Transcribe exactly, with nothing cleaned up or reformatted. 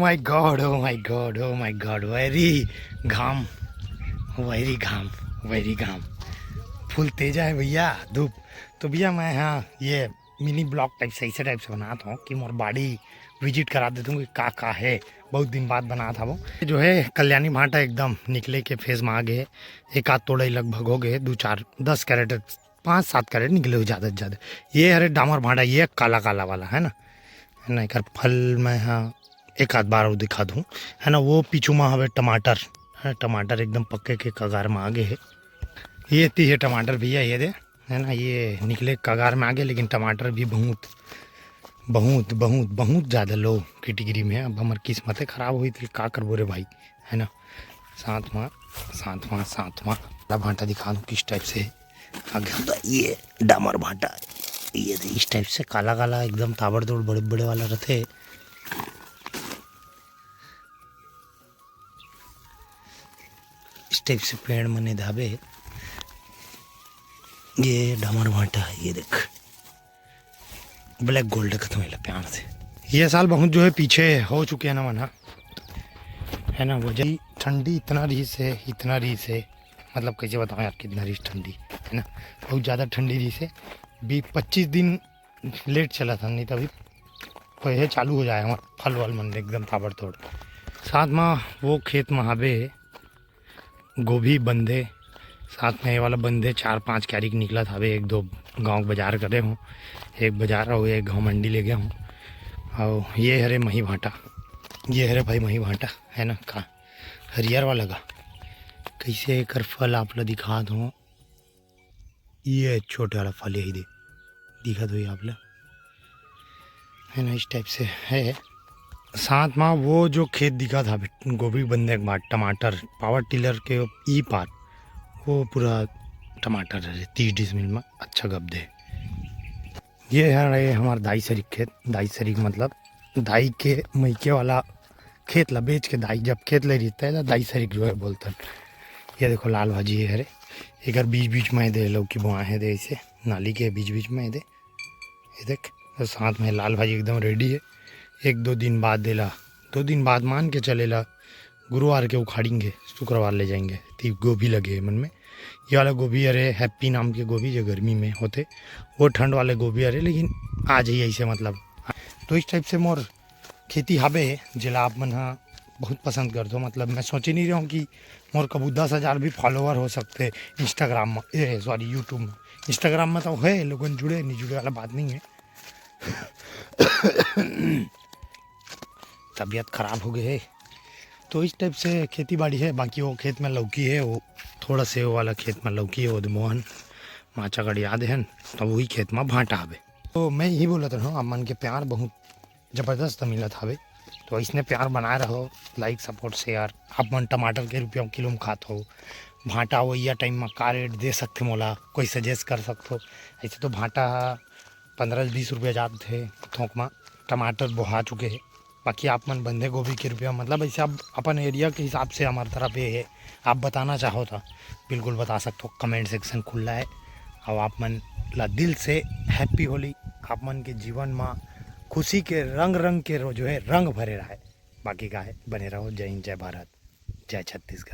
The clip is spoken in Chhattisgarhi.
My God, oh my God, oh my God, very घाम, very घाम, very घाम। फुल तेजा है भैया धूप। तो भैया, मैं, हाँ, ये मिनी ब्लॉग टाइप से, ऐसे टाइप से बनात हूँ कि मोर बाड़ी विजिट करा देता हूँ कि का का है। बहुत दिन बाद बनात हूँ। जो है कल्याणी भांटा एकदम निकले के फेज में आ गए है। एक आध तोड़ाई लगभग हो गए, दो चार, दस कैरेट, पाँच सात कैरेट निकले हो ज़्यादा से ज़्यादा। ये हरे डामर भांटा, ये काला काला वाला है ना, है ना, एकर फल में, हाँ, एक आध बार और दिखा दूँ, है ना। वो पीछू में हवे टमाटर, है, टमाटर एकदम पक्के के कगार में आ गए है। ये ती है टमाटर भैया, ये दे, है ना, ये निकले कगार में आ गए, लेकिन टमाटर भी बहुत, बहुत, बहुत, बहुत ज़्यादा लो कैटेगरी में है। अब हमार किस्मत है खराब हुई, तो का करबो रे भाई, है ना। साथ में, साथ में, साथ में काला भांटा दिखा दूँ किस टाइप से है। आगे होता ये डामर भांटा, ये दे, इस टाइप से काला काला एकदम ताबड़तोड़ बड़े बड़े वाला रहते। इस टाइप से पेड़ मने धाबे। ये डामर भांटा है, ये देख, ब्लैक गोल्ड कथम एला प्यार से। ये साल बहुत जो है पीछे हो चुके हैं ना मन, हाँ, है ना। वजह ठंडी इतना रही से, इतना रही से, मतलब कैसे बताऊँ यार, कितना रही ठंडी, है ना, बहुत ज़्यादा ठंडी रही से। भी पच्चीस दिन लेट चला था, नहीं तो अभी पहले चालू हो जाए हमारा फल वल मन एकदम ताबड़तोड़। साथ में वो खेत में हबे गोभी बंदे, साथ में ये वाला बंदे चार पांच क्यारी के निकलत हवे, एक दो गांव के बाजार करे हों, एक बाजार और एक गांव मंडी ले गए हों। और ये हरे मही भांटा, ये हरे भाई मही भांटा, है ना, का हरियर वाला का, कैसे एकर फल आप ला दिखात हों। ये छोटे वाला फल यही दे दिखत होई आप ला, है ना, इस टाइप से है। साथ में वो जो खेत दिखत हवे गोभी बंदे के बाद टमाटर, पावर टिलर के ई पार, वो पूरा टमाटर है, तीस डिसमिल में अच्छा गब दे। ये है, ये हमार दाई सरीक खेत, दाई सरीक मतलब दाई के मइके वाला खेत ला बेच के दाई जब खेत ले रही तेला दाई सरीक जो है बोलतन। ये देखो लाल भाजी है हरे, एकर बीच बीच में दे लौकी बोआ है दे, ऐसे नाली के बीच बीच में दे। ये देख, तो साथ में लाल भाजी एकदम रेडी है। एक दो दिन बाद देला, दो दिन बाद मान के चलेला, गुरुवार के उखाड़ेंगे, शुक्रवार ले जाएंगे। ती गोभी लगे है मन में, ये वाला गोभी अरे हैप्पी नाम के गोभी जो गर्मी में होते, वो ठंड वाले गोभी अरे, लेकिन आ जाइए ऐसे मतलब। तो इस टाइप से मोर खेती हाबे, जेला आप मन ह बहुत पसंद करथो। मतलब मैं सोचे नहीं रहूँ कि मोर कभू दस हज़ार भी फॉलोअर हो सकते इंस्टाग्राम में, ए सॉरी, यूट्यूब में। इंस्टाग्राम में तो है, लोगन जुड़े नहीं जुड़े वाला बात नहीं है। तबीयत खराब हो गई है, तो इस टाइप से खेती बाड़ी है। बाकी वो खेत में लौकी है, वो थोड़ा से वो वाला खेत में लौकी है, वो दे मोहन माचा गड़ याद है, तो वही खेत में भांटा हवे। तो मैं यही बोलत रहूँ, आप मन के प्यार बहुत जबरदस्त मिलत हवे, तो इसने प्यार बनाए रहो, लाइक सपोर्ट शेयर। आप मन टमाटर के रुपया किलो में खात हो, भांटा वही टाइम में का रेट दे सकते मोला, कोई सजेस्ट कर सकते हो। ऐसे तो भांटा पंद्रह बीस रुपया जात थे थोक में, टमाटर बोहा चुके हैं। बाकी आप मन बंधे गोभी के रुपया, मतलब ऐसे आप अपन एरिया के हिसाब से हमारे तरफ ये है, आप बताना चाहो तो बिल्कुल बता सकते हो, कमेंट सेक्शन खुला है। और आप मन ला दिल से हैप्पी होली, आप मन के जीवन में खुशी के रंग रंग के रो-, जो है रंग भरे रहे। बाकी का है, बने रहो। जय हिंद, जय भारत, जय छत्तीसगढ़।